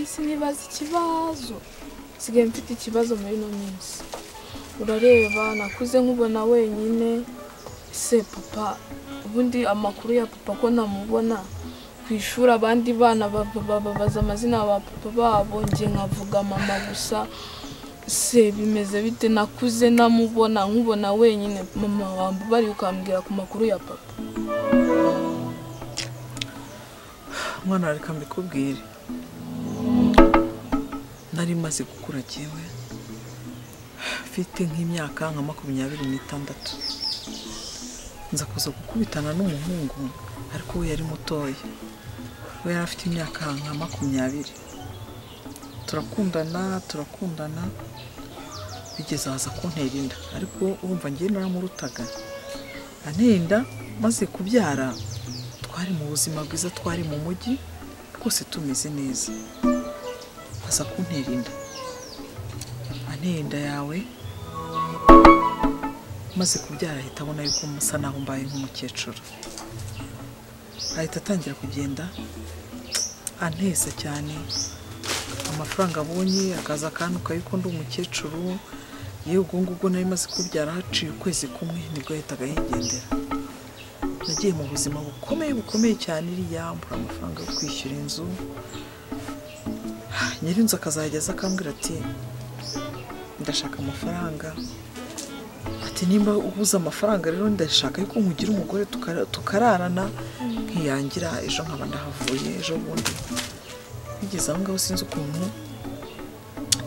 minsi nibaza ikibazo, nsigaye mfite ikibazo muri ino minsi. Urareba nakuze nkubona wenyine, se papa ubundi amakuru ya papa ko namubona ku ishuri abandi bana babaza amazina ya papa babo, njye nkavuga mama gusa. Se bimeze bite? Nakuze namubona nkubona wenyine, mama wambabari ukambwira ku makuru ya papa. Mwana reka mbikubwire, nari maze gukura jyewe mfite nk'imyaka nka 26, nza kuza gukubitana n'umuhungu ariko we yari mutoya, we yari afite imyaka nka 20. Turakundana bigeze aza kuntera inda, ariko urumva njye naramurutaga. Antera inda maze kubyara, twari mu buzima bwiza, twari mu mujyi rwose tumeze neza. Aza kuntera inda, antera inda yawe maze kubyara ahita abona yuko musa naho mbaye nk'umukecuru, ahita atangira kugenda antesa cyane. Amafaranga abonye akaza akantuka yuko ndi umukecuru. Yewe ubwo ngubwo nari maze kubyara haciye ukwezi kumwe nibwo yahitaga yigendera. Nagiye mu buzima bukomeye cyane, iriya mbura amafaranga yo kwishyura inzu. Nyir'inzu akazajya aza akambwira ati ndashaka amafaranga, ati nimba ubuze amafaranga rero ndashaka yuko nkugira umugore tukararana, nkiyangira ejo nkaba ndahavuye ejo bundi. Bigeze aho ngaho sinzi ukuntu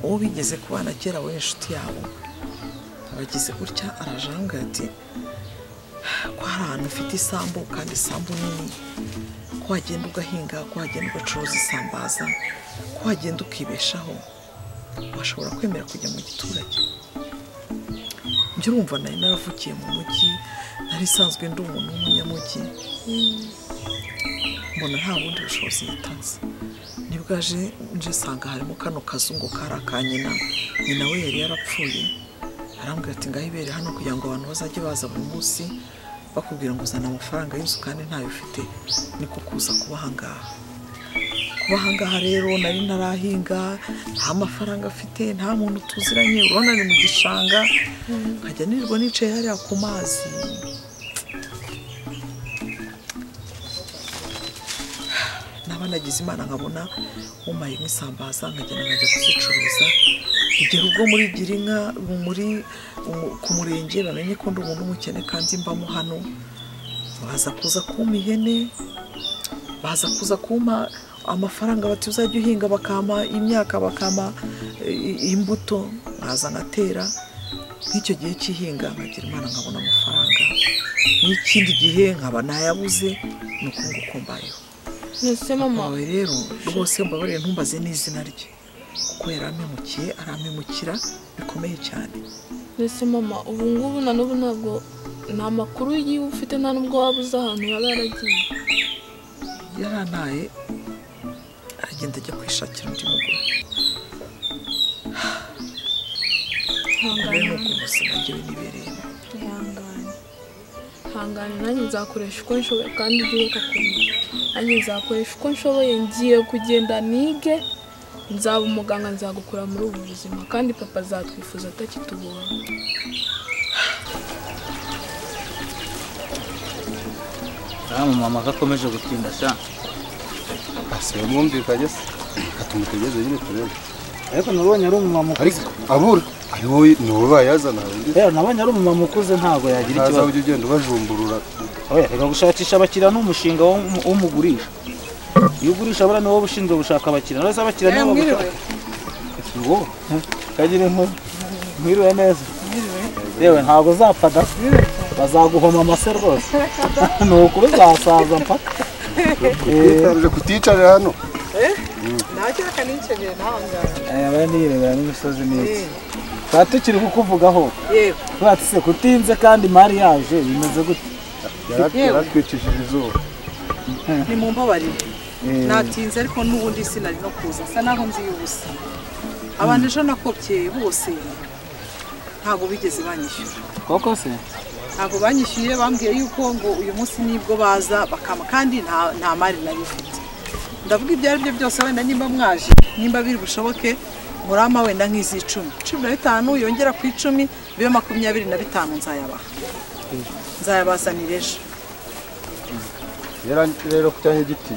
uwo bigeze kubana kera we inshuti yabo abagize gutya, araje arambwira ati ko hari ahantu ufite isambu kandi isambu nini, ko wagenda ugahinga, ko wagenda ugacuruza isambaza, ko wagenda ukibeshaho, washobora kwemera kujya mu giturage. Njye urumva nari naravukiye mu mujyi, nari isanzwe ndi umuntu w'umunyamujyi, mbona nta bundi bushobozi yatanze. Nibwo aje nje sanga harimo kano kazungu kari aka nyina, nyina we yari yarapfuye. Arambwira ati ngaho ibere hano kugira ngo abantu bazajye baza buri munsi bakubwira ngo uzana amafaranga y'inzu kandi ntayo ufite, niko kuza kuba ahangaha. Kuba ahangaha rero nari narahinga, nta mafaranga afite, nta muntu tuziranye, urabona ni mu gishanga, nkajya nirirwa nicaye hariya ku mazi. Naba nagize Imana nkabona umaye nk'isambaza nkagenda nkajya kuzicuruza. Igihe ubwo muri Girinka muri ku murenge bamenye ko ndi umuntu w'umukene kandi mbamo hano, baza kuza kumpa ihene, baza kuza kumpa amafaranga bati uzajya uhinga, bakampa imyaka, bakampa imbuto, nkaza nkatera. Nk'icyo gihe cy'ihinga nkagira Imana nkabona amafaranga, n'ikindi gihe nkaba nayabuze, ni uko nguko mbayeho. Ese mama rero rwose mbabarire ntumbaze n'izina rye kuko yarampemukiye, arampemukira bikomeye cyane. Ese mama ubu ngubu na n'ubu ntabwo nta makuru yiwe ufite, nta nubwo waba uzi ahantu yaba yaragiye? Yarantaye aragenda ajya kwishakira undi mugore. Ihangane ubwo buzima njyewe nibereyemo. Ihangane nanjye nzakoresha uko nshoboye kandi ujye ureka kurira. Nanjye nzakoresha uko nshoboye, ngiye kugenda nige, nzaba umuganga, nzagukura muri ubu buzima kandi papa azatwifuza atakitubonye. Mama akomeje gutinda sha. Asibe mwumvikanye se katumutegeze nyine turebe. Ariko nabonye ari umumama ukuze. Abura ari wowe ni wowe bayazana. Nabonye ari umumama ukuze ntabwo yagira ikibazo. Ntaza ujye ugenda ubajumburura. Oya reka gushakisha abakiriya n'umushinga w'umugurisha. Iyo ugurisha bora ni wowe ushinzwe gushaka abakiriya. None se abakiriya nibo bagushaka. Ngo kagira inkuru. Mwiriwe neza. Yewe ntabwo uzapfa da. Bazaguhoma amase rwose. Ni ukuri uzasaza mpaka. Uje kuticarira hano. Ntacyo reka nicarire ntahangara. Aba nirebera n'imisozi n'iki. Twari tukiri kukuvugaho. Yego. Twati se kutinze kandi mari yaje bimeze gute? Yaratwicishije izuba. Ni mumbabarire. Natinze ariko n'ubundi sinari no kuza. Sa naho nzi y'ubusa. Abantu ejo nakopye bose ntabwo bigeze banyishyura. Koko se? Ntabwo banyishyuye, bambwiye yuko ngo uyu munsi nibwo baza bakama kandi nta mari nari mfite. Ndavuga ibyo ari byo byose wenda nimba mwaje, nimba biri bushoboke murama wenda nk'izi 10. 15 yongera ku 10 bibe 25 nzayabaha. Nzayabazanira ejo. Rero kucyanye giti.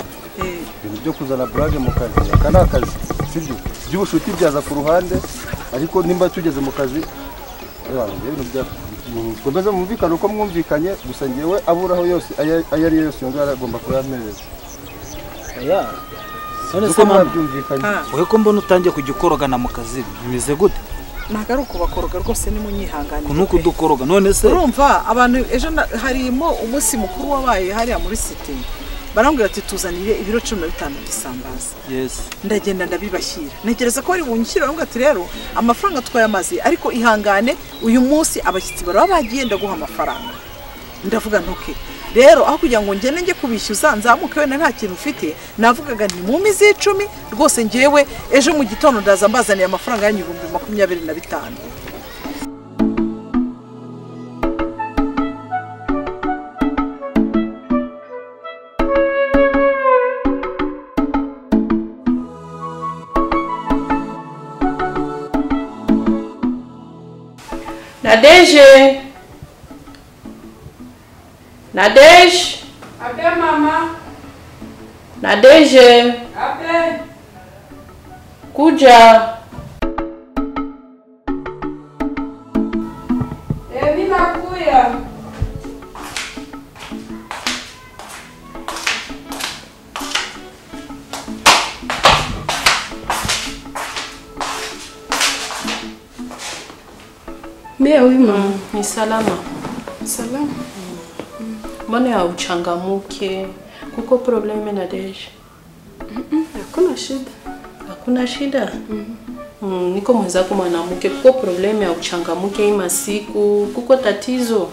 Ibintu byo kuzana blague mu kazi aka ni akazi sibyo by'ubushuti byaza ku ruhande ariko nimba tugeze mu kazi komeza mwumvikane uko mwumvikanye gusa ngewe aburaho yose ayo ari yo yose yongera agomba kuyampereza. Oya none se mama wowe ko mbona utangiye kujya ukorogana mu kazi bimeze gute? Ntabwo ari ukubakoroga rwose ni munyihangane nuko dukoroga none se urumva abantu ejo harimo umunsi mukuru wabaye hariya muri city barambwira ati tuzanire ibiro 15 by'isambaza. Yes. Ndagenda ndabibashyira. Ntekereza ko bari bunyishyira barambwira ati rero amafaranga twayamaze ariko ihangane uyu munsi abashyitsi baraba bagiye ndaguha amafaranga. Ndavuga ntuke. Rero aho kugira ngo ngende nge kubishyuza nzamuke wenda nta kintu ufite navugaga nti mu mizi 10 rwose ngewe ejo mu gitondo ndaza mbazaniye amafaranga yanyu 25,000. Nadege! Nadege! Abe mama! Nadege! Abe! Kuja! Mimi nakuya! Mbe huyu mama ni salama. Salama. Mbona ya uchangamuke? Kuko probleme Nadege? Hakuna shida. Hakuna shida? Niko mwenzako mwanamke, kuko probleme ya uchangamuke hii masiku, kuko tatizo.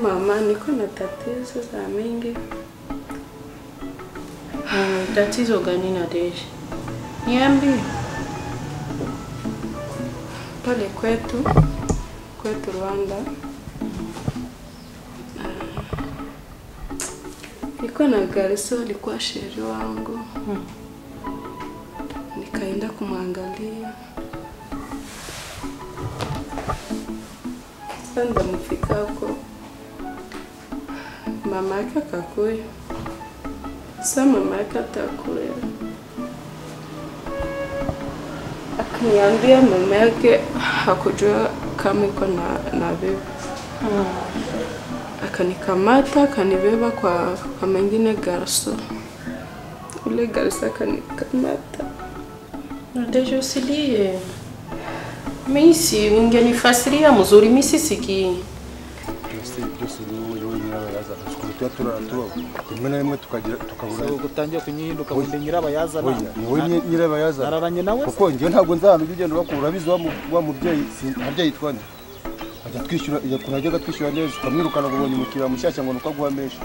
Mama, niko na tatizo za mingi. Tatizo gani Nadege? Niambie. Pale kwetu Rwanda. Nilikuwa na gariso alikuwa sheri wangu. Nikaenda kumwangalia. Sasa ndamfika huko. Mama yake akakuya. Sasa mama yake atakuya. Akaniambia mama yake hakujua kama iko na bebe. Akanikamata akanibeba kwa mengine garso. Ule garso akanikamata. Nadege usilie. Mimi si ungenifasiria mzuri mimi sisikii. Byose ni wowe nyirabayazana. Tuba turatuba rimwe na rimwe tukagira tukabura. Utangiye kunyihinduka ngo ndi nyirabayazana. Ni wowe nyirabayazana. Nararanye nawe. Kuko ngiye ntabwo nzahana ujya ugenda bakura abizi wa mubyeyi harya yitwa nde. Ajya twishyura kunajya twishyura neza ukamwirukana ngo ubonye umukiriya mushyashya ngo nuko aguha menshi.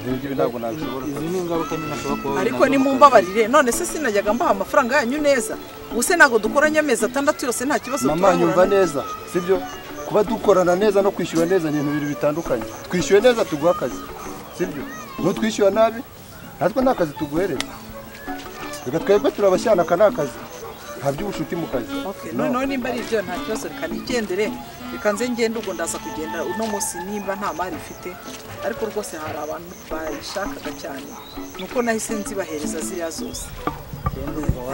Ibyo ntabwo nabishobora. Izi ni ingaruka nyine ashobora kuba. Ariko ni mumbabarire none se sinajyaga mbaha amafaranga yanyu neza. Ubuse ntabwo dukoranye amezi 6 yose nta kibazo turahura. Mama nyumva neza sibyo? Kuba dukorana neza no kwishyura neza ni ibintu bibiri bitandukanye. Twishyuye neza tuguha akazi sibyo? Nutwishyura nabi natwe nta kazi tuguhereza. Reka twebwe turabashyana aka ni akazi nta by'ubushuti mu kazi. Okay, noneho nimba ari ibyo nta kibazo reka nigendere reka nze ngende ubwo ndaza kugenda uno munsi nimba nta mari mfite ariko rwose hari abantu bayishakaga cyane nuko nahise nzibahereza ziriya zose.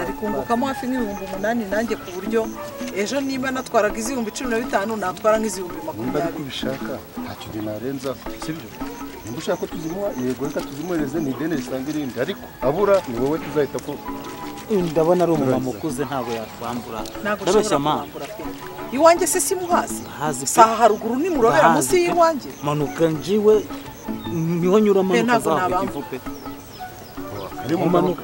Ari kungukamo hafi nk'ibihumbi 8 nanjye ku buryo ejo nimba natwaraga izihumbi 15 natwara nk'izihumbi 20. Nimba ari kubishaka nta kintu narenza sibyo? Nimba ushaka ko tuzimuha yego reka tuzimuhereze ni ideni risanga irindi ariko abura ni wowe tuzahita ko ndabona ari umumama ukuze ntabwo yatwambura. Ndabeshya ma. Iwanjye se simuhazi. Saha haruguru ni murobera munsi y'iwanjye. Manuka njiwe niho nyura manuka zaho ikivupe. Manuka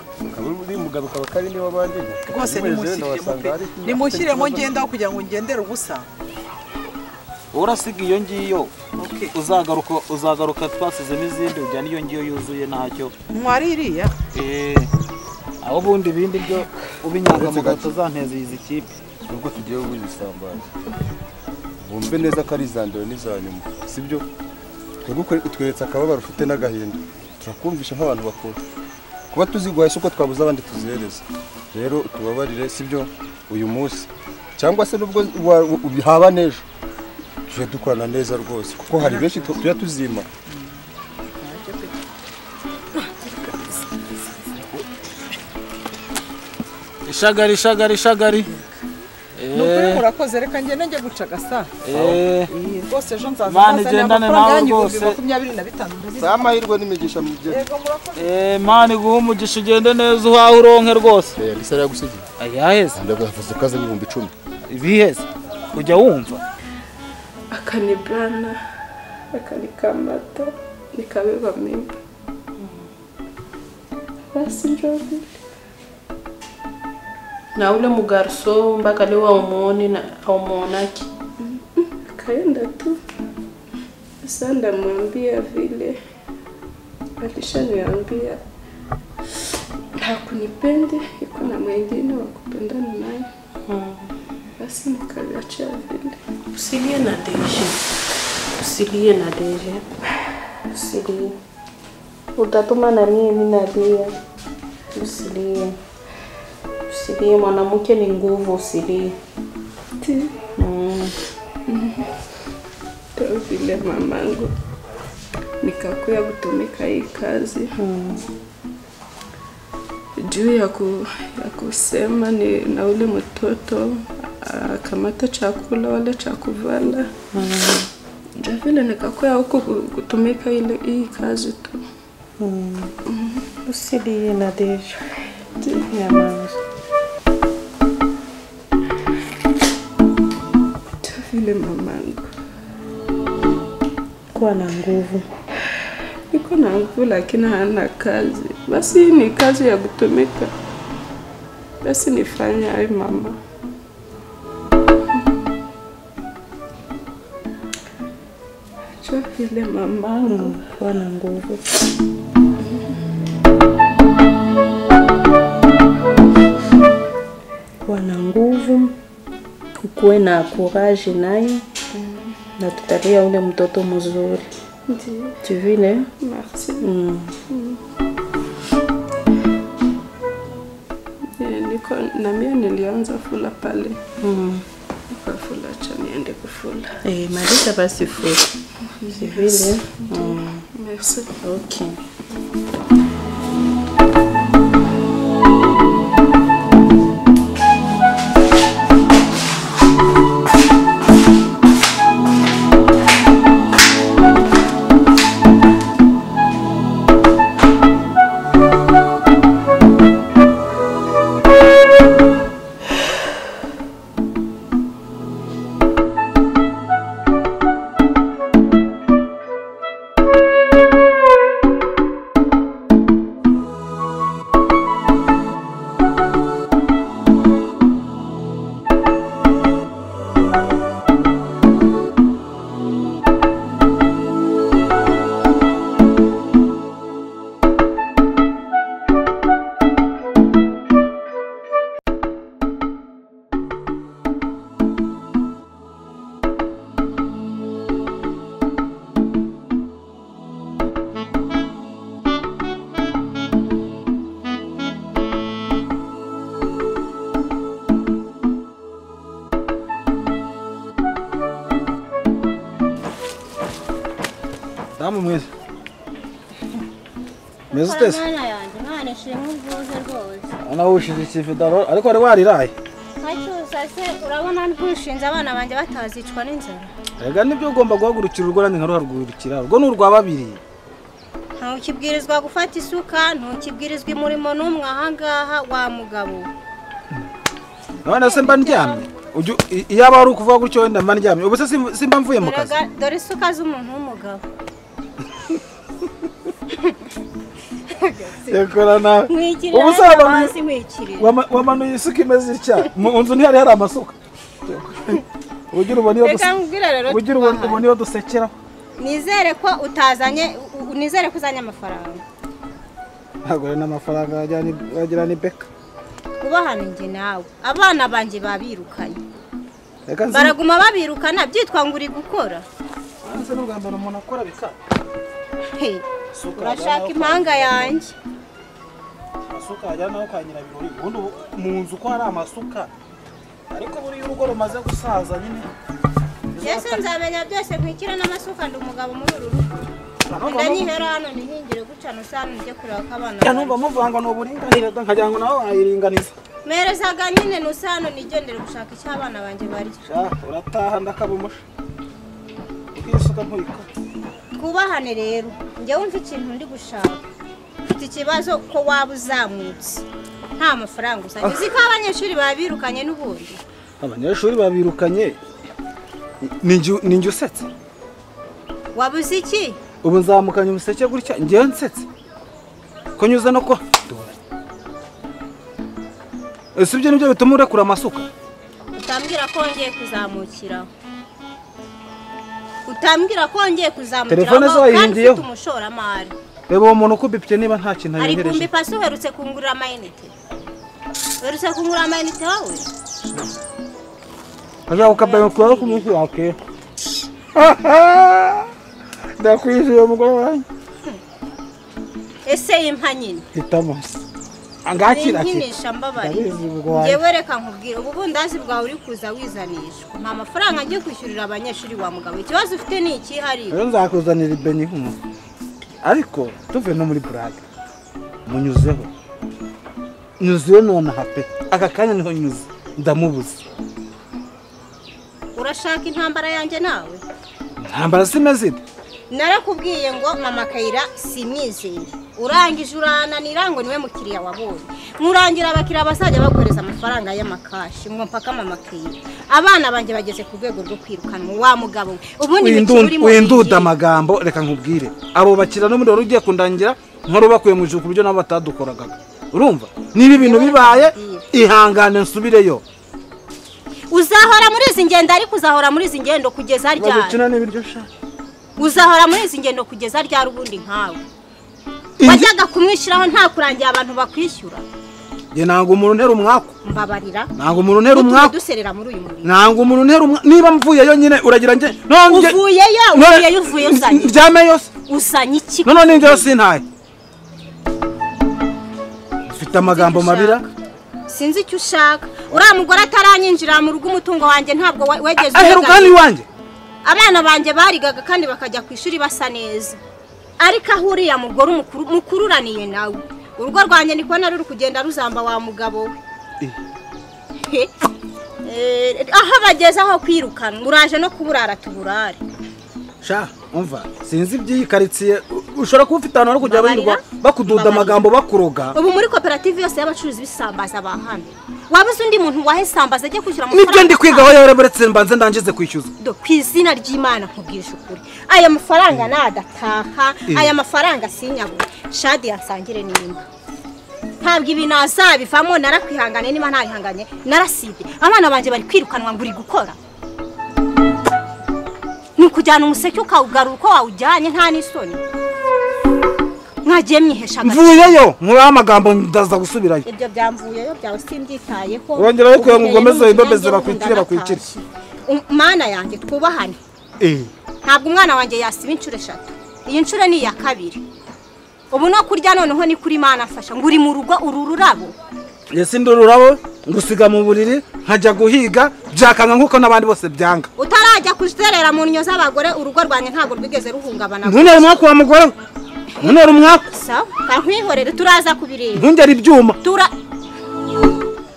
uri mugabo kaba kari niwe abandi rwose nimushyiremo ngenda kugira ngo ngendere ubusa. Urasiga iyo ngiyo uzagaruka twasizemo izindi ujyana iyo ngiyo yuzuye ntacyo ntwari iriya. Aho ubundi ibindi byo ubinyangamugayo tuzanteza izi kipe nubwo tugiye kubisambaza bumve neza ko ari iza mbere n'iza nyuma sibyo? Twebwe utweretse akababaro ufite n'agahinda turakumvisha nk'abantu bakuru Kuba tuziguhaye si uko twabuze abandi tuzihereza. Rero tubabarire, sibyo, uyu munsi cyangwa se nubwo haba n'ejo tujye dukorana neza rwose, kuko hari benshi tujya tuzima. Ishagari ishagari ishagari. Nukuri murakoze, reka ngende njye guca gasa. Rwose ejo nzaza nazanye amafaranga yanyu 25,000. Si amahirwe n'imigisha mu byo. Yego murakoze. Mani guha umugisha ugende neza uhahe uronke rwose. Ndisa yagusigiye. Ayaheze. Ndavuze kaze 10,000. Ibiheze. Ujya wumva. Akanibana akanikamata nikabeba mimba. Basi njoo. Na ule mugarso mpaka leo haumuoni na haumuonaki. Kaenda tu. Sasa ndamwambia vile alishaniambia hakunipendi, iko na mwingine wa kupendana naye. Basi nikaviachia vile. Usilie na Deje. Usilie na Deje. Usilie. Utatuma na mimi nalia. Usilie. Usilie, mwanamke ni nguvu, usilie. Vile mamangu nikakuya kutumika hii kazi. Juu ya kusema ni na ule mtoto akamata chakula wala chakuvala. Ndio vile nikakuya huko kutumika ile hii kazi tu. Usilie na Deja. Nyamaza. Vile mamangu kuwa na nguvu. Niko na nguvu lakini hana kazi. Basi ni kazi ya kutumika. Basi nifanye ai mama. Acha vile mamangu kuwa na nguvu. Kuwa na nguvu. Ukuwe na courage naye. Na tutalia ule mtoto mzuri. Ndiyo. Tu veux, ne? Merci. Niko na mimi nilianza fula pale. Nikafula acha niende kufula. Maliza basi fula. Tu veux, ne? Merci. Okay. Damu mwiza. Mwiza utese? Mwana yanjye, mwana ishimwe ubwuzu rwose. Ana ushize ikividaro ariko wari wariraye. Ntacyusa se urabona ntwishinze abana banjye batazicwa n'inzara. Erega nibyo ugomba guhagurukira urugo nanjye nkaruhagurukira. Urwo ni urwa babiri. Ntukibwirizwa gufata isuka, ntukibwirizwa umurimo n'umwe ahangaha wa mugabo. None se mba ndyamye? Iyaba ari ukuvuga gutyo wenda mba ndyamye. Ubu se simba mvuye mu kazi. Dore isuka z'umuntu w'umugabo. Yakora nawe. Ubu se wamanuye isuka imeze itya. Mu nzu ntihari hari amasuka. Ugira ubona iyo dusekera. Nizere ko utazanye, nizere ko uzanye amafaranga. Ntabwo rero n'amafaranga wagira ni beka. Kubahana njye nawe, abana banjye babirukanye. Baraguma babirukana byitwa ngo uri gukora. Anse n'ubwa mbere umuntu akora bika. Urashaka impanga yanjye. Amasuka ajya naho kwa Nyirabirori. Ubundi mu nzu ko hari amasuka. Ariko buri urugo rumaze gusaza nyine. Yesu nzamenya byose nkwikira n'amasuka ndi umugabo muri uru rugo. Ndanyihera hano nihingire gucana usana njye kureba ko abana. Numva muvanga no buringanire nkagira ngo nawe wayiringaniza. Merezaga nyine nusano nigendere gushaka icyo abana banje barya. Sha urataha ndakabumusha. Ukisuka ntuyiko. Twubahane rero. Njye wumva ikintu ndi gushaka. Mfite ikibazo ko waba uzamutse. Nta mafaranga usanye. Uzi ko abanyeshuri babirukanye n'ubundi. Abanyeshuri babirukanye. Ninjye usetse. Wabuze iki? Ubu nzamukanye umuseke gutya ngiye nsetse. Ko nyuze no ko ese ibyo nibyo bituma urekura amasuka? Utambwira ko ngiye kuzamukira. Utambwira ko ngiye kuzamukira. Telefone zo wayihindiyeho. Ufite umushoramari. Reba uwo muntu ukubipye niba nta kintu ayohereje. Ari kumbi pasi uherutse kungurira amayinite. Uherutse kungurira amayinite wowe? Aza ukabaye kwa ku munsi wake. Ndakwiziye umugore wanjye. Ese impa nyine. Hitamo. Angakira ati. Nkinisha mbabari. Ngewe reka nkubwire ubu bundazi bwawe uri kuza wizanishwa. Nta mafaranga ngiye kwishyurira abanyeshuri wa mugabo. Ikibazo ufite ni iki hari? Rero nzakuzanira ibenyi humo. Ariko tuve no muri Prague. Munyuzeho. Nyuzeho none hape. Aka kanya niho nyuze. Ndamubuze. Urashaka intambara yanjye nawe? Intambara simeze. Narakubwiye ngo mama Kayira simwizeye. Urangije urananira ngo niwe mukiriya wabonye. Nkurangira abakiriya bazajya baguhereza amafaranga y'amakashi ngo mpaka mama Kayira. Abana banje bageze ku rwego rwo kwirukanwa wa mugabo we. Ubundi imikino winduda amagambo reka nkubwire. Abo bakira no muri ugiye kundangira nkoro bakuye mu ijuru kubyo nabo batadukoragaga. Urumva? Niba ibintu bibaye ihangane nsubireyo. Uzahora muri izi ngendo ariko uzahora muri izi ngendo kugeza ryari? Bagukina n'ibiryo sha. Uzahora muri izi ngendo kugeza ryari ubundi nkawe? Wajyaga kumwishyiraho nta kurangira abantu bakwishyura. Nge ntango umuntu ntera umwaku. Mbabarira. Ntango umuntu ntera umwaku. Duserera muri uyu murimo. Ntango umuntu ntera umwaku. Niba mvuyeyo nyine uragira nge nonge. Uvuyeyo, uvuyeyo uvuye uzanye. Ndyame yose. Uzanye iki? None ninjye sintaye. Mfite amagambo mabira. Sinzi icyo ushaka. Uriya mugore ataranyinjira mu rugo umutungo wanjye ntabwo wegeze. Aheruka ni wanjye. Abana banje barigaga kandi bakajya ku ishuri basa neza. Ariko aho uriya mugore mukururaniye nawe. Urugo rwanjye niko naruri kugenda ruzamba wa mugabo we. Aho bageze aho kwirukanwa uraje no kuburara tuburare. Sha umva sinzi ibyiyi karitsiye ushobora kuba ufite ahantu kujya birirwa bakududa amagambo bakuroga. Ubu muri koperative yose y'abacuruzi bisambaza bahana. Wabuze undi muntu wahe sambaza ajye kwishyura amafaranga. Nibyo ndi kwigaho yore buretse mbanze ndangize kwishyuza. Do ku izina ry'Imana nkubwije ukuri. Aya mafaranga nadataha, aya mafaranga sinyabura. Shadi yansangire nimba. Ntabwo ibi nazabivamo narakwihangane niba ntayihanganye narasibye. Abana banje bari kwirukanwa ngo uri gukora. Nukujyana umuseke ukawugarura uko wawujyanye nta n'isoni. Mwagiye mwihesha agaciro. Mvuyeyo nkuraho amagambo ndaza gusubirayo. Ibyo byamvuyeyo byawe simbyitayeho. Urongera ariko ngo ugomeze imbebeze bakwikire bakwikire. Mana yanjye twubahane. Ntabwo umwana wanjye yasiba inshuro eshatu. Iyi nshuro ni iya kabiri. Ubu no kurya noneho ni kuri Mana afasha ngo uri mu rugo uru rurabo. Ese ndi ururabo ngusiga mu buriri nkajya guhiga byakanga nkuko nabandi bose byanga. Utarajya kuzerera mu nyo z'abagore urugo rwanjye ntabwo rwigeze ruhungabana. Ntunere umwaka wa mugore. Ntunere umwaka. Sawa, kankwihorere turaza kubireba. Ntungere ibyuma. Tura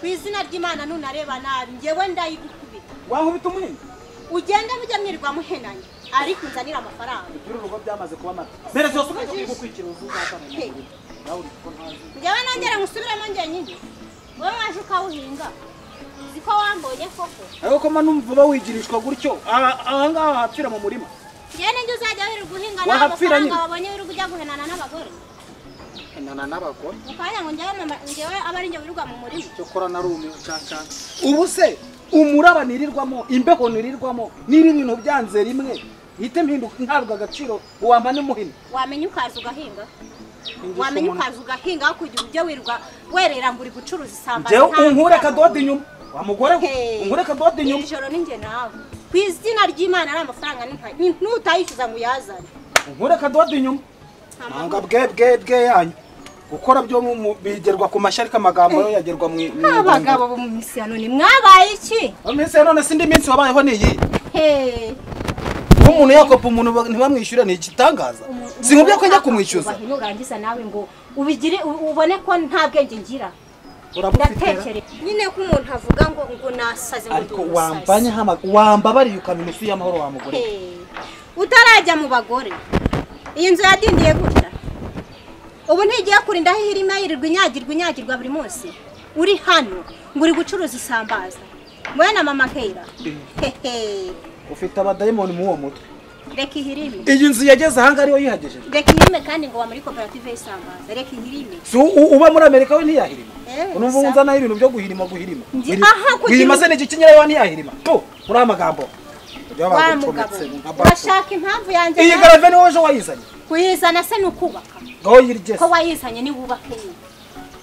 ku izina ry'Imana nunareba nabi ngewe ndayigukubita. Wankubita umuhini? Ugenda mujya mwirirwa muhenanye ariko nzanira amafaranga. Ibyo urugo byamaze kuba amata. Mbere zose ukagukwikira uzuzatana. Ngewe nongera ngusubiremo njye nyine. Wowe waje ukawuhinga. Ziko wambonye koko. Ariko ko manumva bawigirishwa gutyo aha ngaha hapfira mu murima. Njye ninjye uzajya wirirwa uhinga n'amafaranga wabonye wirirwa ujya guhenana n'abagore. Henana n'abagore? Mukanya ngo njyewe mama njyewe aba ari njye wirirwa mu murima. Cyokora narumiwe canca. Ubu se umuraba nirirwamo imbeho nirirwamo niba ibintu byanze rimwe hite mpinduka ntabwo agaciro wampa n'umuhini. Wamenya ukaza ugahinga. Wamenya ukaza ugahinga kugira ujye wirirwa werera ngo uri gucuruza isambaza. Njyewe unkure kadodo inyuma. Wa mugore unkure kadodo inyuma. Ijoro ninjye nawe. Ku izina ry'Imana ari amafaranga n'utayishyuza ngo uyazane. Unkure kadodo inyuma. Nanga bwe bwe bwe yanyu. Gukora byo bigerwa ku mashyari amagambo yo yagerwa mu abagabo bo mu minsi ya none mwabaye iki? Mu minsi ya none sindi minsi wabayeho ni iyi. Umuntu yakopa umuntu ntibamwishyure ni igitangaza. Sinkubye ko njya kumwishyuza. Nurangiza nawe ngo ubigire ubone ko nta bwenge ngira. Ndatekere nyine ko umuntu avuga ngo nasaze ngo ariko wampanye hama wambabariye ukamenya isu y'amahoro wa mugore. Utarajya mu bagore. Iyi nzu yadindiye gutya. Ubu ntigiye kurinda aho irima yirirwa inyagirwa buri munsi. Uri hano ngo uri gucuruza isambaza. Mwe na mama Keira. Ufite abadayimoni mu uwo mutwe. Reka ihirime. Iyi nzu yageze ahanga ariyo yihagejeje. Reka ihirime kandi ngo wa muri koperative y'isambaza. Reka ihirime. So uba muri Amerika we ntiyahirima. Unumva unzana ibintu byo guhirima. Aha kugira guhirima se n'iki nyirayo ntiyahirima. To muri amagambo. Urashaka impamvu yanjye. Iyi garave ni wowe wayizanye. Kuyizana se nukubaka. Gaho yirigeze. Ko wayizanye ni wubake.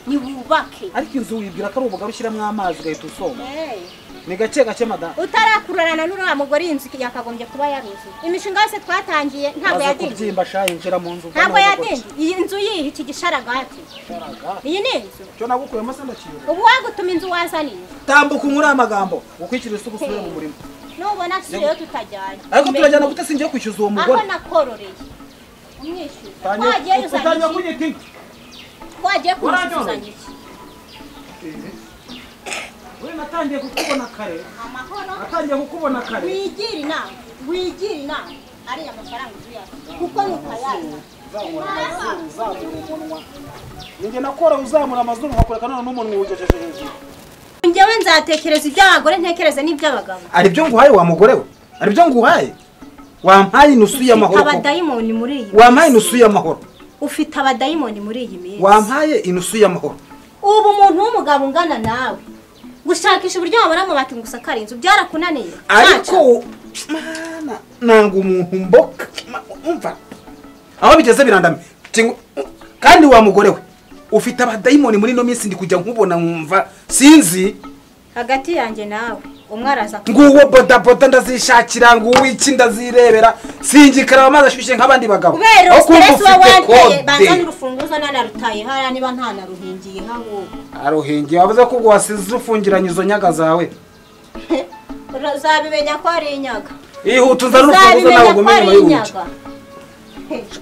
Ni wubake. Ariko inzu wibwira ko ari ubugabo ushyiramo amazi ugahita usoma. Ni gake gake madame. Utarakurarana n'uriya mugore inzu yakagombye kuba yaruzuye. Imishinga yose twatangiye ntabwo yadindiye. Kubyimba sha yinjira mu nzu. Ntabwo yadindiye. Iyi nzu yihe iki gisharagati. Iyi ni inzu. Cyo nagukuyemo se ndakiyobora. Ubu wagutuma inzu wazaniye. Tambuka unkure amagambo. Ukwikira isuku usubire mu murima. Nubona siyo tutajyanye. Ariko turajyana gute singiye kwishyuza uwo mugore. Aho nakororeye. Umwishyuza. Wagiye uzanye iki? Wagiye kumwishyuza iki? We natangiye kukubona kare. Amahoro. Natangiye kukubona kare. Wigira inama. Ari amafaranga uzuya. Kuko nutayaza. Uzamura umunwa. Ninjye nakora uzamura amazuru nkakureka none n'umunwa ugejeje hejuru. Njyewe nzatekereza iby'abagore ntekereza n'iby'abagabo. Ari byo nguhaye wa mugore we? Ari byo nguhaye? Wampaye inusu y'amahoro. Abadayimoni muri iyi. Wampaye inusu y'amahoro. Ufite abadayimoni muri iyi minsi. Wampaye inusu y'amahoro. Ubu umuntu w'umugabo ungana nawe gushakisha uburyo wabona amabati ngo usakare inzu byarakunaniye. Ariko mana nanga umuntu mboka umva aho bigeze birandame kandi wa mugore we ufite abadayimoni muri no minsi ndi kujya nkubona nkumva sinzi hagati yanjye nawe umwe araza nguwo boda boda ndazishakira nguwo iki ndazirebera singikaraba amazi ashyushye nk'abandi bagabo. Kubera stress wanteye banza n'urufunguzo nanarutaye hara niba nta naruhingiye hawo. Aruhingiye wavuze ko ubwo wasize ufungiranye izo nyaga zawe. Uzabimenya ko ari inyaga. Ihuta uzana urufunguzo nawe ugume inyuma y'urugi.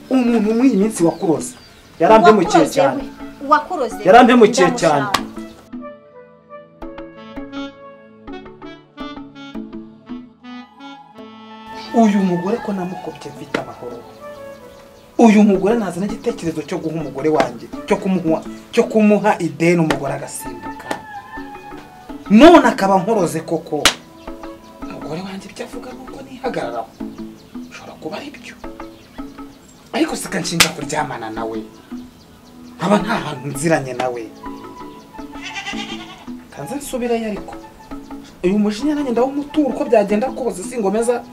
Umuntu muri iyi minsi wakuroze yarampemukiye cyane. Wakuroze. Yarampemukiye cyane. Uyu mugore ko namukopye mfite amahoro. Uyu mugore nazana igitekerezo cyo guha umugore wanjye cyo kumuha ideni umugore agasimbuka. None akaba nkoroze koko. Umugore wanjye ibyo avuga nuko nihagararaho. Ushobora kuba ari byo. Ariko sika nshinja kuryamana nawe. Aba nta hantu nziranye nawe. Kanze nsubirayo ariko. Uyu mujinya nanjye ndawumutura uko byagenda kose singomeza.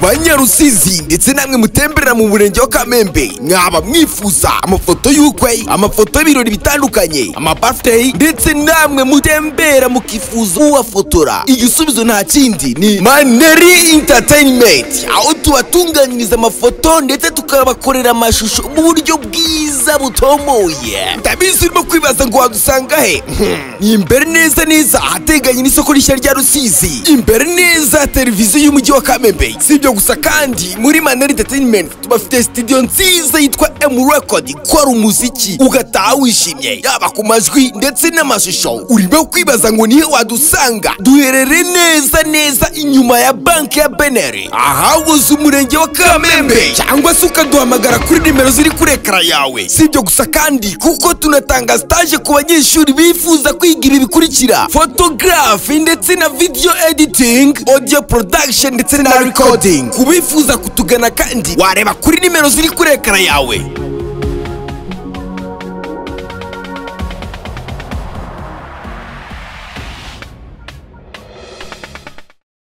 Banyarusizi ndetse namwe mutemberera mu murenge wa Kamembe, mwaba mwifuza amafoto y'ukwe, amafoto y'ibirori bitandukanye, ama birthday, ndetse namwe mutembera mukifuza uwafotora, igisubizo nta kindi ni Maneri Entertainment, aho tubatunganyiriza amafoto ndetse tukabakorera amashusho mu buryo bwiza butomoye. Ndabizi urimo kwibaza ngo wadusanga he? Ni imbere neza neza ahateganye n'isoko rishya rya Rusizi, imbere neza televiziyo y'umujyi wa Kamembe. Sibyo gusa kandi muri Maneri Entertainment tubafite studio nziza yitwa M Record, ikora umuziki ugataha wishimye, yaba ku majwi ndetse n'amashusho. Urimo kwibaza ngo nihe wadusanga? Duherere neza neza inyuma ya banki ya Beneri, ahabuze umurenge wa Kamembe, cyangwa se ukaduhamagara kuri nimero ziri kuri ekara yawe. Sibyo gusa kandi kuko tunatanga stage ku banyeshuri bifuza kwiga ibi bikurikira: photography ndetse na video editing, audio production ndetse na recording. Kubifuza kutugana kandi wareba kuri nimero ziri kuri ekara yawe.